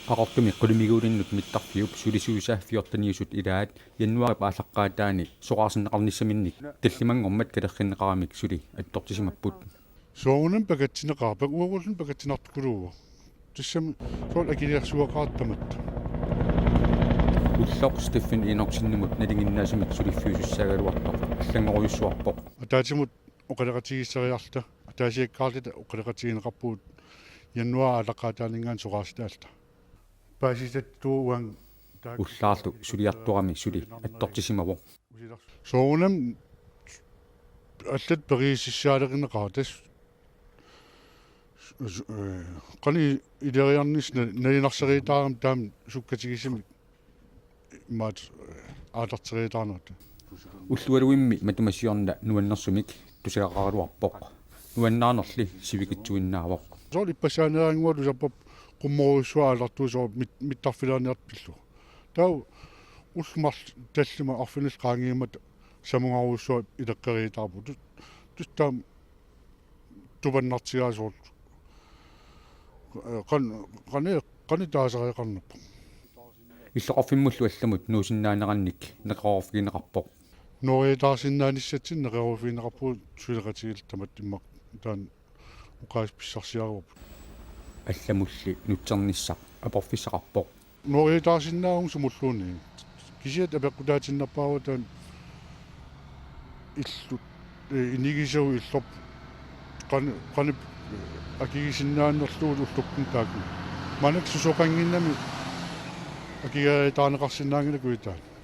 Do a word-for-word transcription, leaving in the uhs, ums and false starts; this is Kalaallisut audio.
Qaqortumi qulimiguulinnut mittarfiup sulisuisa fjorteniusut ilaat januaarip aallaqqaataani soraarsinneqarnissaminnik tallimanngormat kalerrinneqaramik suli attortisimapput. Soorunami pakatsineqarpoq, uagullu pakatsinartukuluuvoq. Tassami soorlu akiliarsuaqaartamatta. Ulloq Steffen Enoksenimut nalinginnaasumik suliffiusussaagaluartoq allanngorujussuarpoq. Ataatsimut oqaloqatigiisseriarluta, ataasiakkaarluta oqaloqatigineqarpugut januaarip aallaqqaataaninngaanniit soraarsitalluta. Paasisattuuan taak- Ullaarlu suliartorami suli attortisimavoq. Soorunami allat periusissaaleqineqaaq tassa, eh, qanoq ileriarnissaq na-, nalunarseriataarami taama sukkatigisumik imaat, eh, aallarteriataarnerat. Ullualuimmi matuma siorna nuannersumik tusagaqaraluarpoq. Nuannaanerli sivikitsuinnaavoq. Soorlu ippassaaneeraanngualu sappap qummorujussuaq aallartuusoq mit-, mittarfilaarniartoq pillugu. Taava ullut marluk tallimat arfineq-marluk qaangiummata samungarujussuaq ileqqeriataarpoq. Tu-, tassa taama tupannartigaa soorlu. Qan-, qani-, qanoq taasariaqarnerpoq. Illoqarfimmullu allamut nuusinnaanerannik neqeroorfigineqarpoq. Nueriataarsinnaanissatsinnut neqeroorfigineqarpugut suleqatigiillu tamatta immaqa taanna oqaaseq pissarsiareerparput. Allamulli nutsernissaq aporfissaqarpoq. Nueriataarsinnaavunga sumulluunniit. Kisianni apeqqutaatinnerpaavoq taanna illut, eh, inigisagut illorput. Qan-, qanoq akigisinnaanerlugu ullorput taakku. Maannakkut susoqannginnami akigeriataarneqarsinnaanngilaq kujataani.